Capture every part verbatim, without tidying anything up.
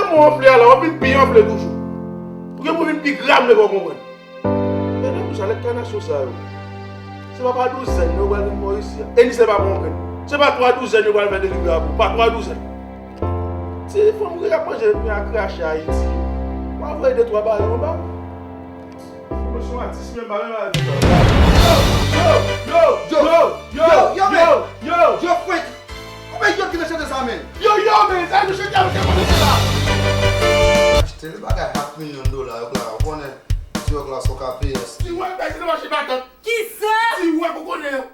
Ou anfle a la, w ap vin pi anfle toujou. Ou gen pou vin pi grav, men pa w konprann. Gade pou sa, lèt kanasyon sa yo. Se pa pa douzèn yo pral vin mò isi a. E ni se pa pa yon grenn. Se pa twa douzèn yo pral fè delivre a pou. Pa twa douzèn. Ti fanm ki ap manje pen a krache Ayiti yo. W a voye de twa ba yo anba. Mwen se yon atis, men m pa menm al di sa. Yo, yo, yo, yo, yo, yo, yo, yo, yo, yo, yo, yo, Frank! Konbyen yo ki nan chante sa, men? Yo, yo, men, sa nou chante a, nou te konn sa. Achte de bagay half million dola, yo la, ou konnen, ti yo la, son K P S. Ti wè, bèk, se mache patat. Kisa? Ti wè, ou konnen.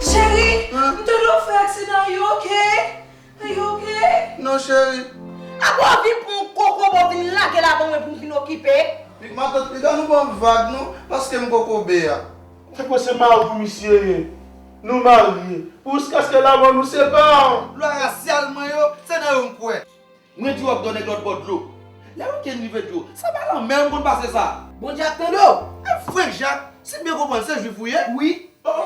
Cheri, m tande w fè aksidan, you okay? Are you okay? Non, cheri. Apa w vin pran yon kokobe, w vin lage l avan mwen pou m vin okipe? Matant, piga nou ban m vag, non, paske m kokobe a. Fèk wè se mari w misye ye. Nou marye. Pou jiskaske laman nou separe. Lwa rasyal mwen yo, se nan yo m kwè. Mwen di w ap dò nèg lòt bò dlo. Lè wikenn rive di w, se pa lanmè m konn pase sa. Bondye ap tande w. E Frank Jak, si m byen konprann, se jwif ou ye? Wi. Oh. Pa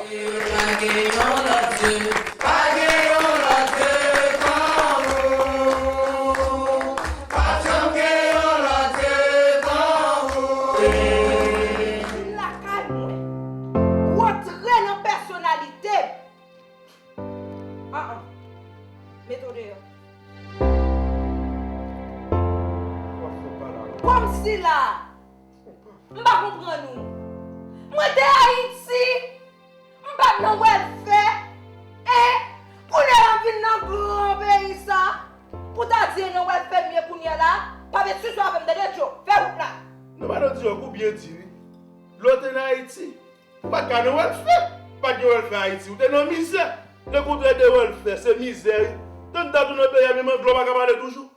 gen yon lòt Dye, pa gen yon lòt Dye kon ou. Pa janm gen yon lòt Dye kon ou. Vin lakay mwen. Rantre nan pèsonalite m. Ah, ah. Mete w deyò. Kòmsi la, m pa konprann ou. Mwen te Ayiti, m pa t nan wèlfè, en, kounye a m vin nan gran peyi sa, pou ta di e nan wèlfè m ye kounye a la, pa vin sisou avè m, tande, Djo, fè wout la. Non, madan Dirèk, ou byen di wi. Lè w te nan Ayiti, ou pa t ka nan wèlfè. Pa t gen wèlfè Ayiti, ou te nan mizè. Lekontrè de wèlfè, se mizè wi. Tann ta tounen peyi a, menm anglè w pa ka pale toujou.